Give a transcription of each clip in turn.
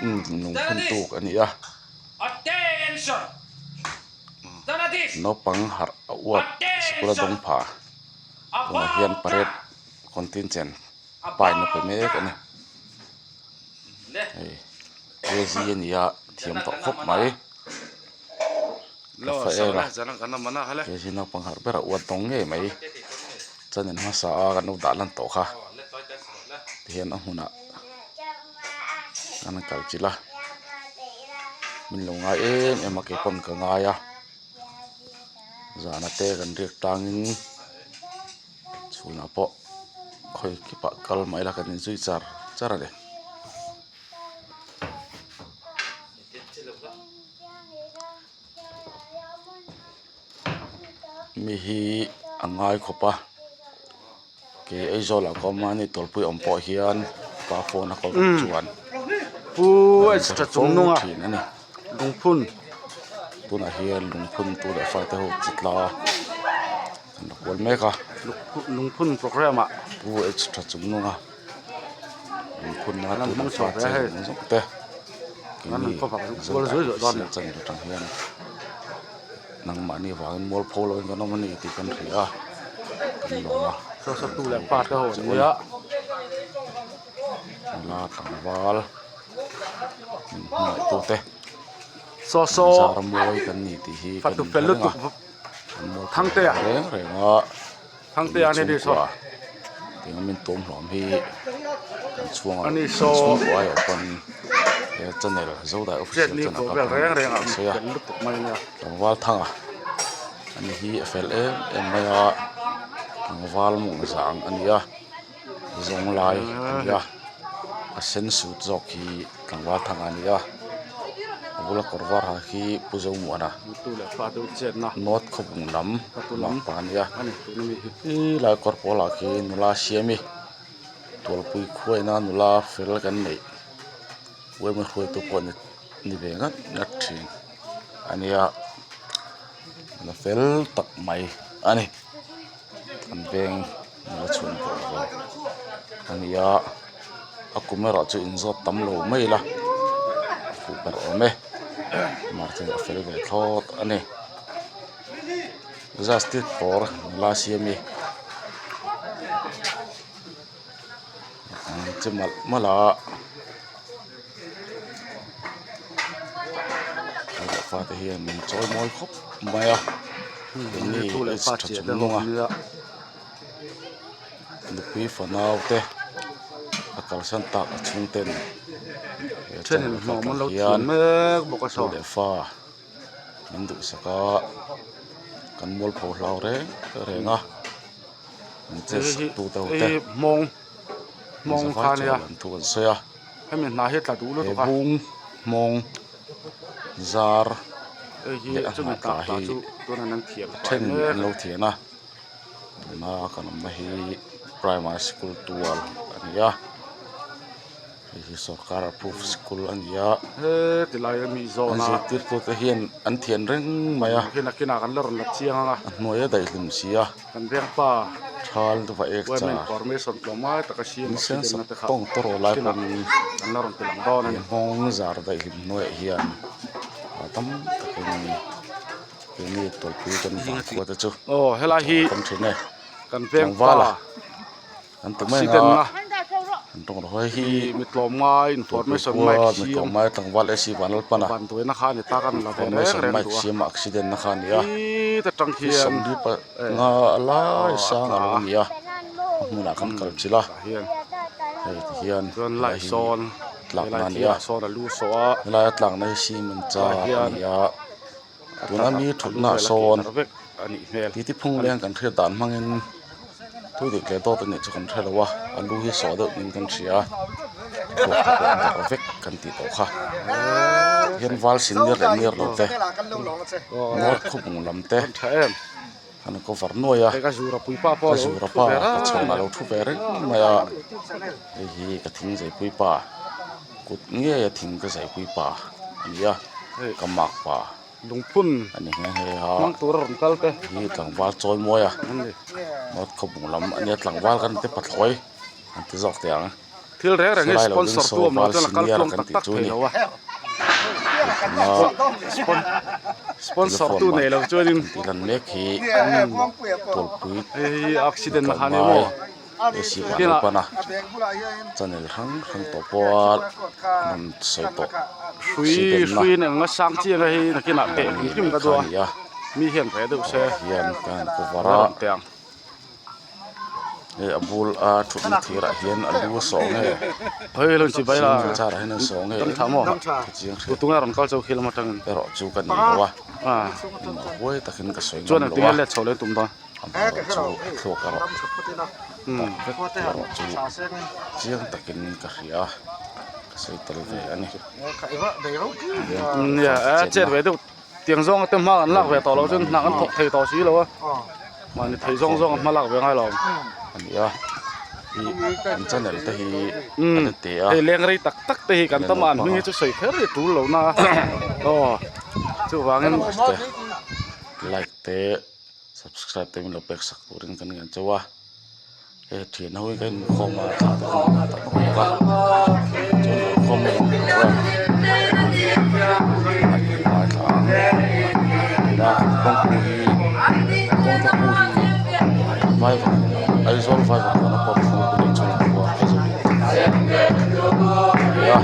Lungphun tuk a ni a naupang harh a uap sikul a dawng pha tunah hian parade contingent pain a pe mek a ni hei kg a ni a thiam tawh khawp mai Rafael a kg naupang harh ber a uat dawng ngei mai chuan in hmasa a kan lo dah lan tawh kha tihian a hmunah an kal chilh a min lo ngai em em a kei pawn ka ngai a zana te kan riak tangin chhunah pawh khawi kipah kal mai ila kan inzui char char a ni. Mi hi a ngai khawp a kei Aizawl ah ka awm a ni tawlpui awm pawh hian pa phone a call chuan Pu extra chung nunga thin a ni lungphun tunah hian lungphun tu leh fate ho chi tla an la kual mek a lungphun programme ah Pu extra chung nunga lungphun na tu leh fate zawng zawng te keini Zote channel atang hian. Nangmahni vangin mualpho loin kan awm a ni tih kan hria a, kan lawm a. Saw tu leh pa te ho an nia. Nula tlangval min hmangaih te Saw saw zar mawi kan ni tih hi kan fatu fel inhre reng a lutuk kan mualpho Thangtea reng reng a. Thangtea ani ni saw. Tiang min tuam hlawm hi kan chhung Ani kan saw chhungkua aiawh pawn he channel Zodai official Chetni channel pawh kha vel kan reng reng ah a sawi a fel lutuk mai ania. Tlangval thanga ani hi a fel em em mai a tlangval mawng zang a ni a zawng lai a ni a a sen sut zawk hi tlangval thanga a ni a a bula kawr var ha khi Pu Zomuana North khawpung lam makpa a ni a helai kawr pawl ah khian nula siami tualpui khuaina nula fel kan neih uaima hruaitu pawh ni ve ngat ngat thin a nia nula fel tak mai a ni an veng nula chhun pawh ve a ni a a kum erawh chu inzawt tam lo mai ila a fuh ber awm e mahse a fel ve thlawt a ni justice for nula siami an che malh malh a fate hian min chawi mawi khawp mai a keini tha chung nung a nupui fanau te a kalsan tak a chhung ten he channel ah hian tu leh fa min duhsak a kan mualpho hlau reng reng a min chet sak tu te ho te zavai chuan an thu an sawi a he bung hmawng zar leh a hnah tla hi a thenin an lo thian a tuna kan awmna hi primary school tual a ni a hei hi sorkar approve school a ni a an zirtirtu te hian an thian reng mai a a hnuai a daihlim si a thal te va ek char in sen sak tawng tawrh lai pawhin he nghawng zar daihlim hnuaiah hian a tam takin keini tawlhpui kan vang khua te chu kan thin e tlangval a an ti mai ang a an tawng rawh hei hi tawlhpui khua mi tlawmngai tlangval ac vanlalpan a information mic siam a accident na kha a ni a nga a lai sang a lo ni a a hmunah khan kal chilh a hei ti hian helai hi tlakna a ni a helai a tlakna hi cement char a ni a tuna mi thutna ah sawn titi phung leng kan hriat dan hmangin thu dik leh dawt a nih chu kan hre lo a a lu hi sawh deuh niin kan hria a thluak te pawh a darh vek kan tih tawh kha hian val sin ner leh ner lo te north khawpung lam te an cover nuai a ka zura pa ka chhawn a lo thu ve reng mai a hei hi ka thing zeipui pa kut ngei a thing ka zeipui pa a ni a ka mak pa lungphun a ni nghe nghe a hmang tur a rawn kal te hi tlangval chawi mawi a north khawpung lam a nia tlangval kan ti pathlawi an ti zawk teh ang. Thil reng reng hi Saw lai lo ding sponsor saw tu awm lo val chuan a kal senior tluang kan tak tih tak chu thei ni lo a. Sponsor telephone tu nei lo chuanin kan tih lan mek hi Pawlpui hei hi accident kal kha ni ngai maw AC kinah Vanlawpana channel hrang hrang tawh pawha rawn sawi tawh hrui accident na hrui in eng a sang chiang a hei nakinah teh hrim hrim ka duh a kha ni a mi hian ve deuh se hian kan cover a a rawn teh ang. Hei a bul a thutna thirah hian a lu a sawh nge Hei lo inchi bai la thing charah hian a sawh nge dam tha maw engmah chiang hriat tunge rawn kal chau khi lam atangin erawh chu ka ni lo a ah engmah huai takin ka sawi chuan ngam lo engtinge a let chho leh tum dawn amaherawh chu a thluak erawh tak vek erawh chu chiang takin ka hria a ka sawi tel ve a ni nia chet ve deuh Tiang zawnga te hma an lak ve tawh loh chuan hna an thawk thei tawh si lo a, mahni thei zawng zawnga hma lak ve ngai lo. A ni a, i an channel te hi a la te a. Hei leng rei tak tak te hi kan tam a, an hming hi chu sawi kher hi tul lo na a, aw chuvangin. Like te subscribe te min lo pek sak turin kan ngen chauh a. Hei thian ho hi ka inkhawm a thla te pawh an la bawk a chuan inkhawm hi an inkhawm a an inhmaithla ang tuna kan kawngpui hi kawngka pu hi vaivak Aizawl vaivak kawna pawh kawngpui leh chhung khua Aizawl a ni a.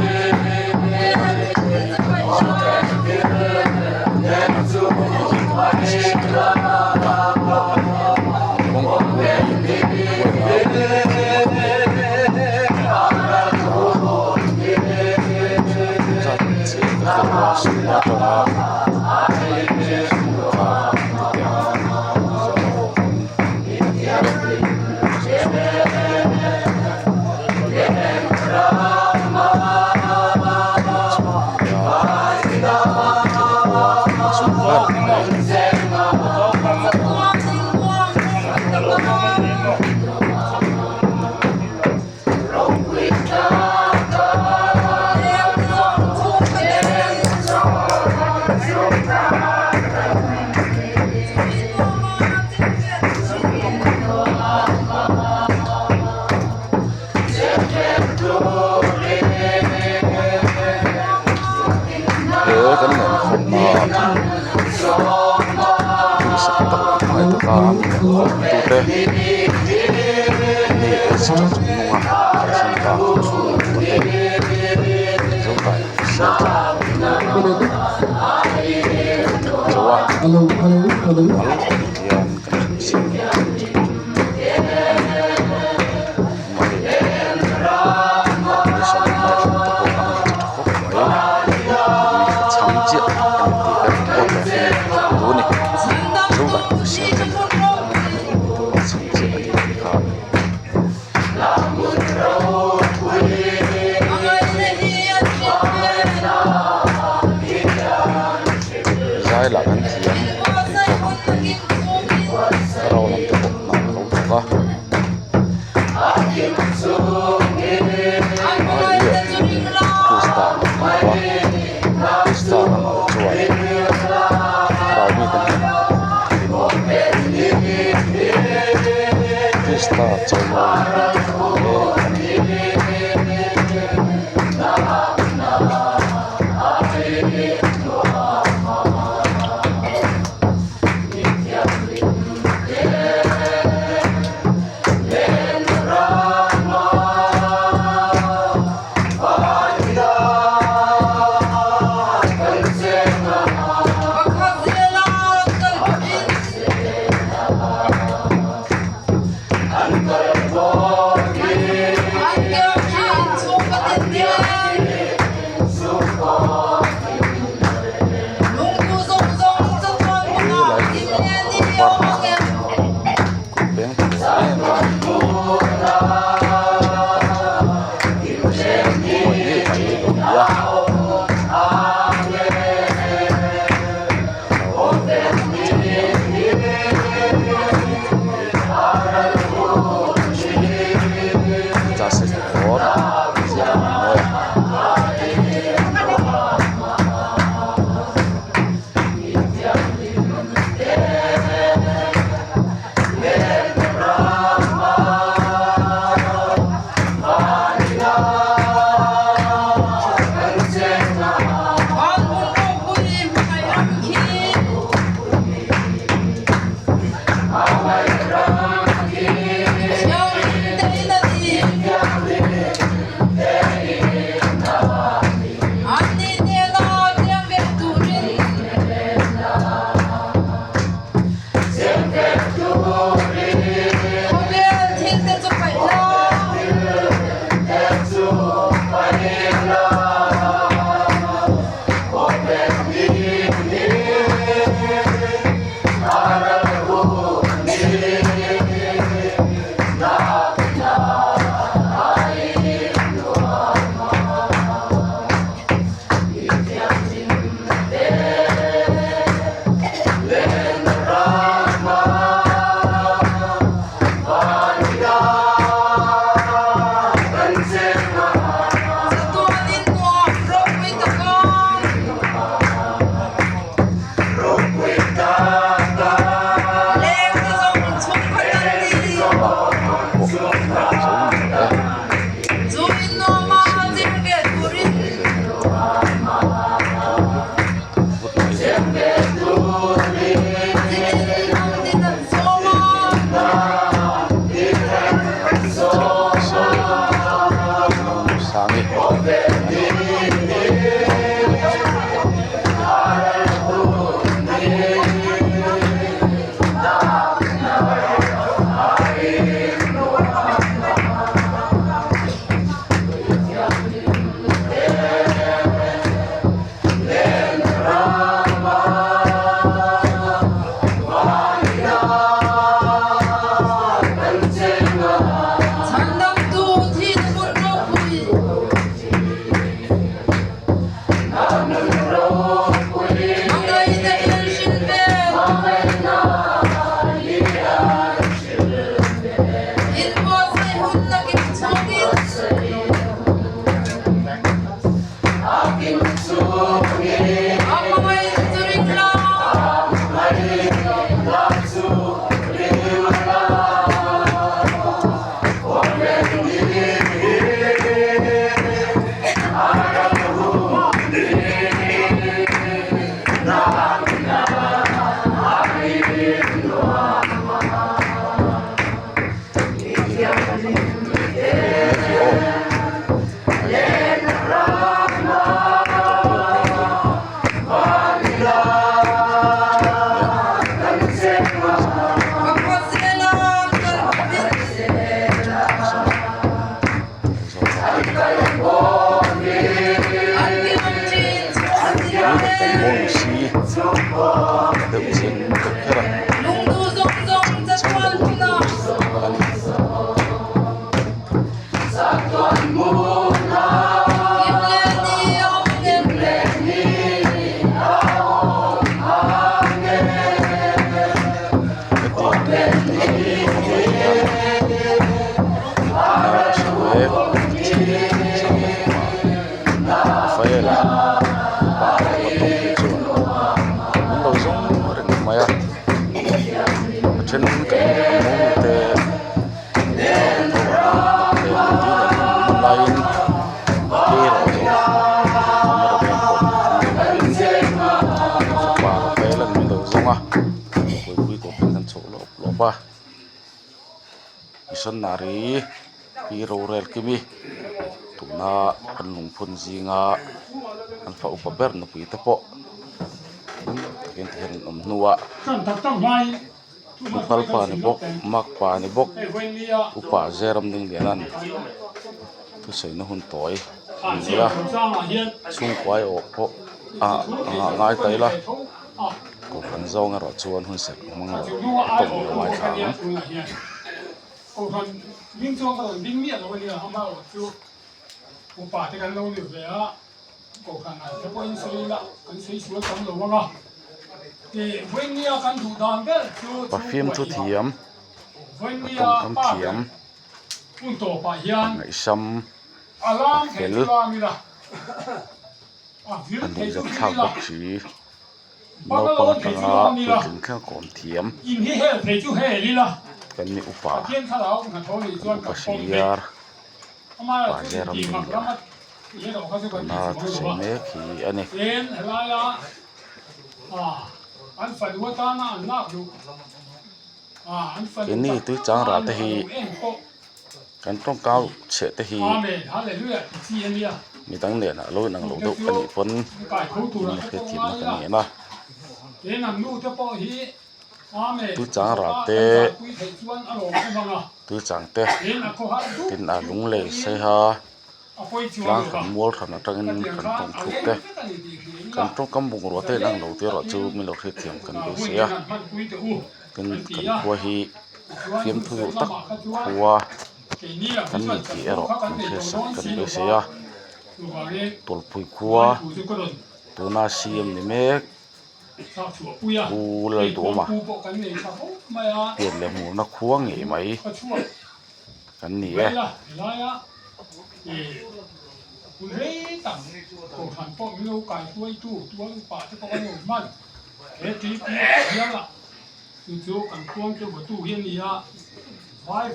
He kan lawmkhawmna duhsak tak hmangaih taka min lawmkhawmtute ni Ezra chung nunga kalsan tak chhungkua te Zotai official channel zo a mal hian kan hrilhsiam a ni. Zai lah kan thiam tih pawh kan tum thlarau lam te pawh hna a lo thawk a. Krista an awm lo a Krista an awm chuan thlarau mite hian Krista chawimawi mek a ni. Missionary pi rorel kimi tuna an lungphun zinga an fa upa ber nupui te pawh takin tihian an awm hnuah nupal pa ni bawk mak pa ni bawk upa Zeram Dingliana'n thusawi na hun tawi a ni a chhungkuai awh pawh ah ngai ta ila. Kohhran zawng erawh chuan hun serh hmang lo a tawng lo ngaithla ang. Kohhran ding chuan ka rawn ding miah lo a nia, amaherawh chu upa te kan lo ni ve a, kohhran ah te pawhin sawi ila kan sawi sual tam lo ang a, tih vawinia kan duh dan ber chu Perfume chhungkua thu ila, thiam, a vawinia tawngkam pa ber thiam, hun tawpah a hian ngaihsam, a a lam thei fel, chu lam ila, a vil a thei chu nuihzat vil thlak ila. bawk si. Naupang atanga puitling thleng kawm thiam kan mi upa kan upa senior pa Zeram Dingliana. Tuna thusawi mek hi a ni. Keini tuichang rah te hi kan tawngkau chhiah te hi midang nena lo inang lo deuh a nih pawn min hriatthiamna kan ngen a. Tuichang rah te tuichang te tin a lunglei saiha tlang hran mual hran atangin kan tawng thluk te kan tawngkam bungrua te inang lo te erawh chu min lo hriatthiam kan beisei a tin kan khua hi fiamthu duh tak khua kan ni tih erawh kan hriatsak kan beisei a tawlhpui khua tuna CM ni mek. Pu Lalduhawma pian leh hmuhna khua ngei mai kan ni e. Aw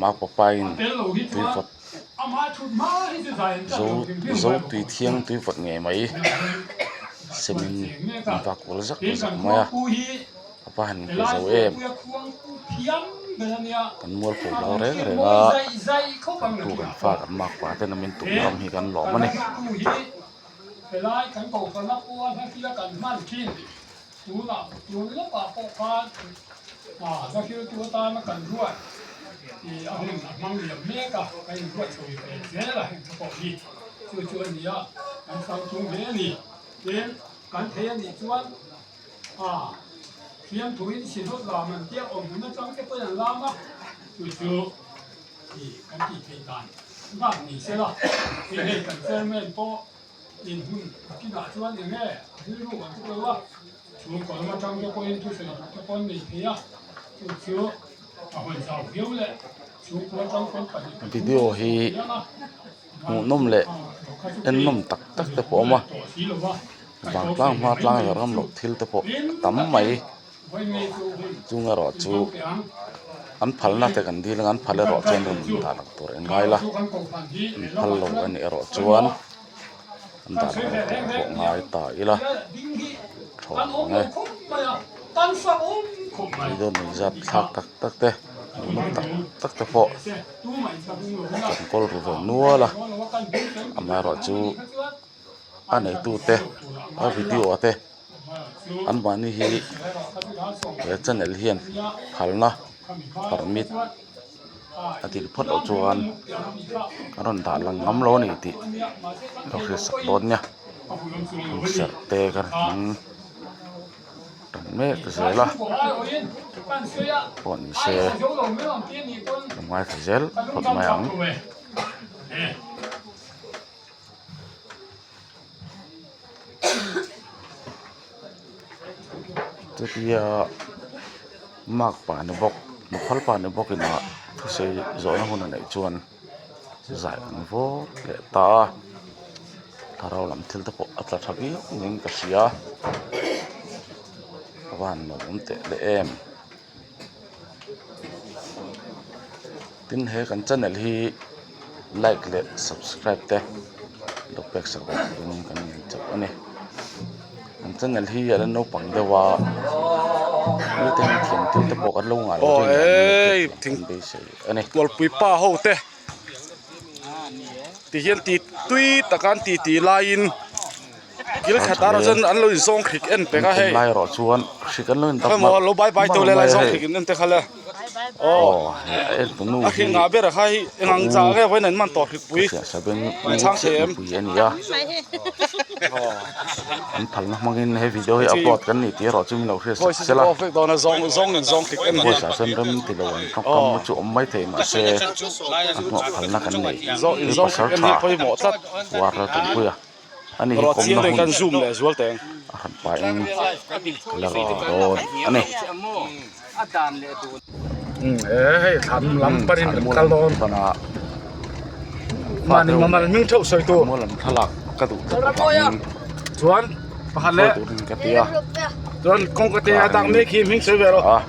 Makpapain tuivawt zo zo tui thiang tuivawt ngei mai semin an vak kual zak zak mai a a va han pe zo em kan mualpho hlau reng reng a tu kan fa kan makpa ten a min tum ram hi kan lawm a ni. Video hi hmuhnawm leh ennawm tak tak te pawh a awm a vantlang hma tlang leh ram loh thil te pawh a tam mai. Chung erawh chu an phalna te kan dil anga an phal erawh chuan rawn dah lang tur eng ngai la an phal lo a nih erawh chuan an dah lang lo tur pawh ngai ta ila tha ang e video nei zat thlak tak tak te hmuhnawm tak tak te pawh kan kawl ru ve nual a amaherawhchu a neitute a video ah te. An mahni hi he channel hian phalna permit a dil phawt loh chuan a rawn dah lang ngam lo a ni tih ka hriatsak dawn nia serh te ka hmang tan mek zel a pawh ni se ka ngaithla zel phawt mai ang. Chutia mark pah ni bawk nuphal pah ni bawk ina thusawi zawhna hun a neih chuan zai an vawr leh ta a thlarau lam thil te pawh a tla tha viau niin ka hria a van nuam teh leh em tin he kan channel hi like leh subscribe te lo pek sak ve turin kan in chauh a ni kan channel hi a la naupang deuh a mite hian thiam thil te pawh kan lo ngah lo kan beisei a ni. Tualpui pa ho te ti hian ti tui taka an ti ti laiin kil khat ah chuan an lo inzawng hrik en pek a hei lai erawh chuan hrik an lo in emaw lo bai bai tawh le lai zawng hrik in en te kha le aw a hrik ngah ber a kha hi eng ang chah nge vawiin an man tawh hrik pui an chhang thei em pui a ni a an phalna hmangin he video hi upload kan ni tih erawh chu min lo hriat sak sela zawng zawng in zawng hrik en hi voice ah chuan rem ti lo an tawngkam chu awm mai thei mahse a hnawh phalna kan nei zawng in zawng hrik en hi pawimawh tlat uar la tumpuia ani hi rawh chiang kawmna deuh hun kan zoom leh zual teng a hran pahin ka la rawn dawn a ni. Hei thlan lam panin kan kal dawn mahni mamal hming theuh sawi tur thlalak ka duh tlat avangin chuan pakhat leh turin ka ti a chuan kawngka te a dak mek hi hming sawi ve rawh aw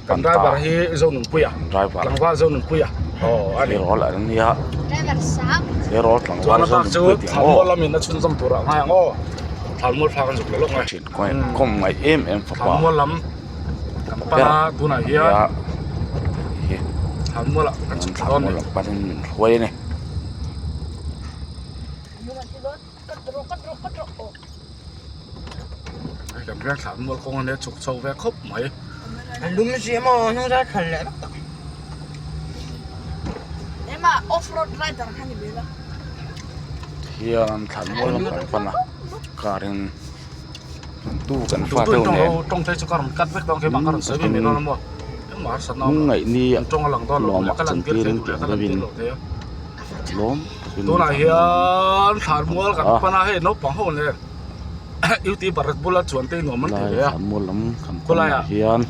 kan driver hi Zonunpuia driver tlangval Zonunpuia. Tleirawl an nia tleirawl tlangval zawng chu thlanmual lamin a chhunzawm tur ah ngai ang aw thlanmual thla kan zuk leh lawk mai thin kawm ngaih em em fapa thlanmual lam kan pan a tunah hian thlanmual ah kan chhuk thla dawn a ni thlanmual lam panin min hruai a ni. Hei kan riak thlah mual kawng a nia chhuk chho ve khawp mai. An lum si maw hnung zai khal leh vek tawh. Ema off road rider kha ni ve la. Hian thlan mual lam kan pan a car in tu kan fa deuh nen. Tawng phei chu ka rawn cut vek dawn khi mah ka rawn sawi ve mai dawn a maw. Engmah harsatna a awm lo. Ngaih ni Tawng a lang dawn lo lawmah ka lan tir chantir thei in duh leh tiang ka lan deuhin tir lo thei a. lawm takin Tunah hian thlan mual kan pan a hei naupang ho nen youtuber bula chuan te nuam an ti ve a. Lai thlanmual lam kan Khawlai panah ah hian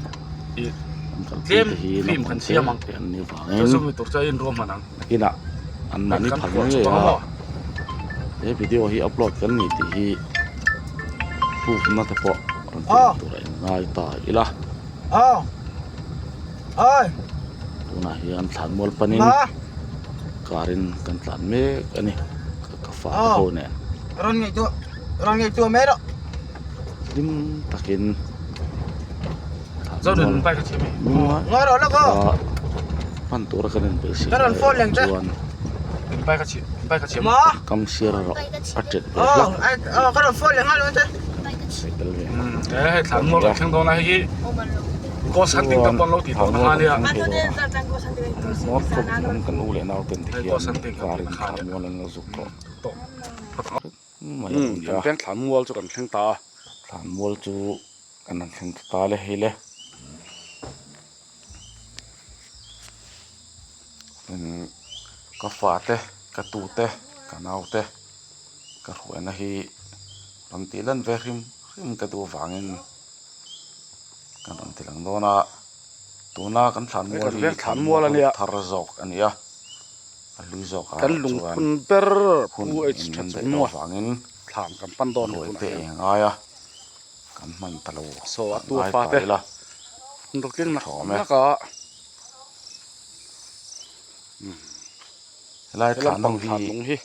ih kan kalpui tlem te hi film kan naupang te siam ang te an nih chu vangin chumi tur chu a inruahman ang. nakinah an mahni Kan phal phuah ngei chhuak ang a maw? he video hi upload kan ni tih hi proof na te pawh rawn ti lang tur a inngai ta ila. Tunah hian thlanmual panin car in kan tlan mek a ni ka fa te ho nen hlim takin thlanmual hman tura kan inbeisei chuan kam sir erawh a tet ve hlak sawi tel ve North Khawp lam kan u leh nau ten te hian car in thlanmual an lo zuk tawh mai a ni a thlanmual chu kan thleng ta a thlanmual chu kan han thleng ta le hei le ka fate ka tute ka naute ka hruaina hi rawn tih lan ve hrim hrim ka duh avangin kan rawn ti lang dawn a tuna kan thlanmual hi thlanmual a nia thar zawk a ni a a hlui zawk ah kan chuan lungphun ber hun pu h in tha min chung daih maw loh avangin thlan kan pan dawn ruai tunah te hian eng aia kan hman ta lo saw a kan tua ngai fa ta te ila an rawk tling nak thawm e nak a helai he lampang thlanlung hi thlanlung hi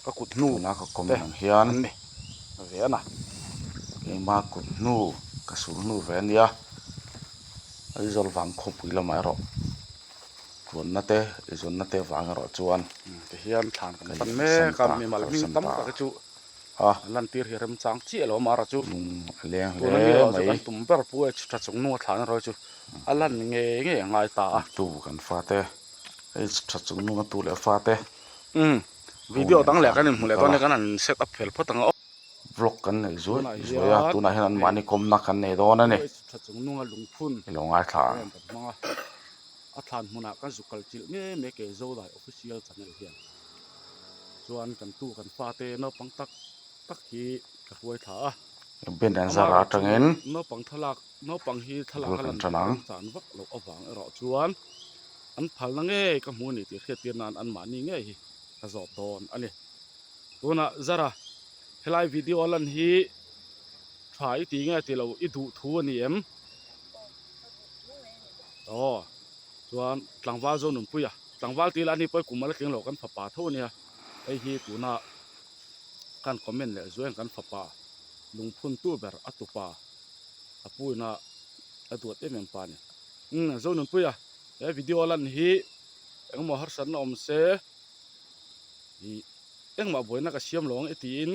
ka kut hnu tuna ka te comment ang hian an ni ve a na keima kut hnu ka sul hnu ve a nia Aizawl vang khawpui lamah erawh tluanna te eizawnna te vang erawh chuan ti hian thlan kan ka pan lian mek a san ta mimal kal hming san tam ta tak hi chu a an lantir hi remchang chiah lo mara chu lung a leng tuna hle mi erawh chu mai kan tum ber pu e tha chung nunga thlan erawh chu a lan ngei ngei a ngai ta a tu kan fate hei tha chung nunga tu leh fate umm video dang leh kan inhmu leh dawn nia kan han set up fel phawt ang aw. Vlog kan nei zuai Tunah zuai a hian tunah hian hei anmahni kawmna kan nei dawn a ni. Pu H tha chung nunga lungphun I lo ngaithla ang. Rawn kan hmang a, a thlan hmunah kan zuk kal chilh ngei mai ke Zodai Official Channel hian chuan kan tu kan fate naupang tak tak hi ka hruai thla a. Ben an Amah zar erawh chu atangin naupang thlalak naupang hi thlalak bul a kan lan tan ang. chan vak loh avang erawh chuan an phalna ngei ka hmu a ni tih hriattir nan anmahni ngei hi ka zawt dawn a ni. Tunah zara helai video a lan hi tha i ti nge tilo i duh thu a ni em? Aw chuan tlangval zo nunpui a tlangval tih lah ni pawh kum a la tling lo kan fapa tho a nia hei hi tuna kan comment leh zuai ang kan fapa lungphun tu ber a tupa a pu ina a duat em em pa a ni. Umm zo nunpui a he video a lan hi engemaw harsatna awm se. Ih engmah buaina ka siam lo ang i tiin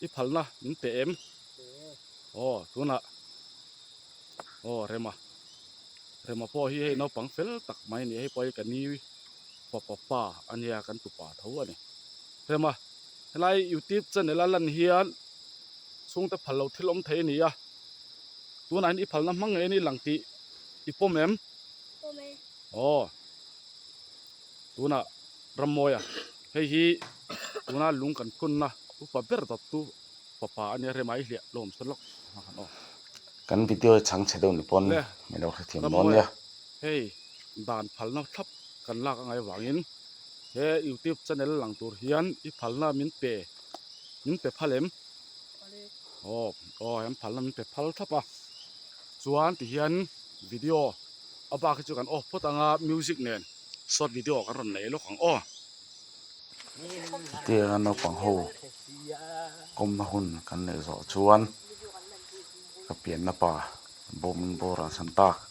i phalna min pe em? Aw tunah aw Rema Rema pawh hi hei naupang fel tak mai a ni a hei pawh hi ka ni fapa pa a nia kan tupa tho a ni. Rema helai youtube channel a lan hian chhungte phal lo thil awm thei a ni a tunah hian i phalna hmang ngei a ni lang tih i pawm em? Pawm e. Aw. Tunah Rammawia hei hi tuna lung kan phunna upa ber dawttu fapa a nia rem ai hliah lawm sawn lawk a han aw. Kan video hi chhang chhe deuh ni pawn Le min lo hrethiam dawn Rammawia nia. hei dan phalna thlap kan lak angai vangin he youtube channel lang tur hian i phalna min pe min pe phal em? Aw aw an phalna min pe phal thlap a chuan tihian video a bak hi chu kan off phawt anga music nen. Short video kan rawn nei lawk ang aw. Hetianga naupang ho kawmna hun kan neih zawh chuan ka pianna pa bawmin bawr an san tak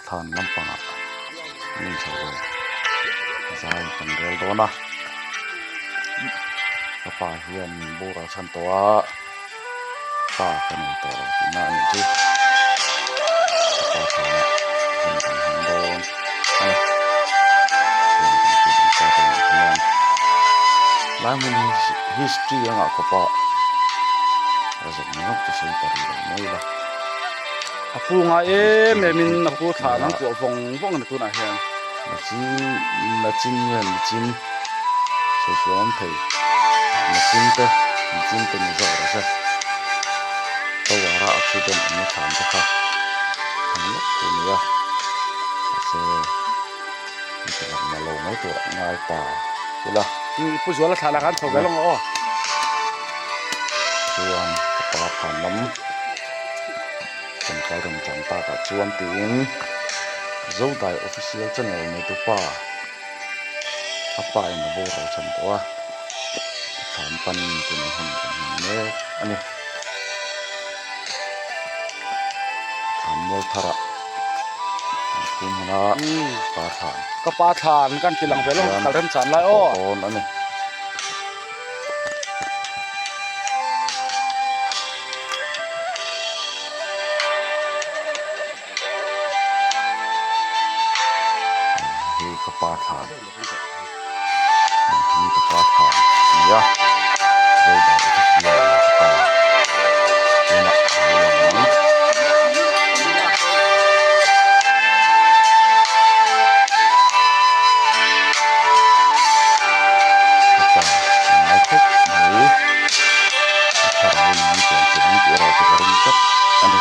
thlan lampangah an inchho ve zai kan rel dawn a ka pa hian bawr a chhan tawh a pa ka nei tawh lo tihna a nih chu ka pa thlanah hun kan hmang dawn a ni chuan kan pu dang ta te nen hian lai hmun hi history a ngah khawp a a zawng ngawt chu sawi ta rih lo mai ila. A pu ngai em em in a pu thlan an kuah vawng vawng a ni tunah hian. Nachin nachin nge nichin sawi sual awm thei nachin te nichin te ni zawk rawh se tower a accident awmna thlan te kha thlan lawk thu a ni a mahse heti lam na lo mai tur a ngai ta ila. Pu Zuala thlan ah khan chho ve lawng aw. Chuan ka pa thlan lam. Kan kal rem chan takah chuan tiin Zodai Official Channel neitupa a pa in a boral chhan tawh a, thlan panin tuna hun kan hman mek a ni. Thlan mual tharah an phum hun a, pa thlan. Ka pa thlan kan ti lang ve lawng kal rem chan lai aw. Dawn a ni. Hei ka pa thlan hei ka pa thlan a ni a zodai official ka pa tunah a lo lang ang. Ka pa a ngai khawp mai a thlarau in min chuan chilh ang tih erawh chu ka ring tlat a ni.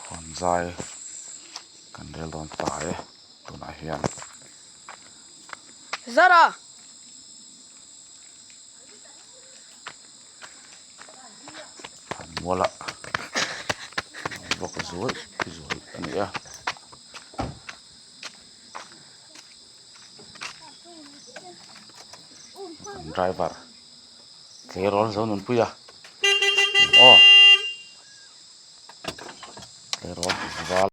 Huan zai kan rel dawn ta e tunah hian. Zara! An mual a bawk zuai zuai a ni a. Kan driver tleirawl zo nunpui a aw tleirawl val.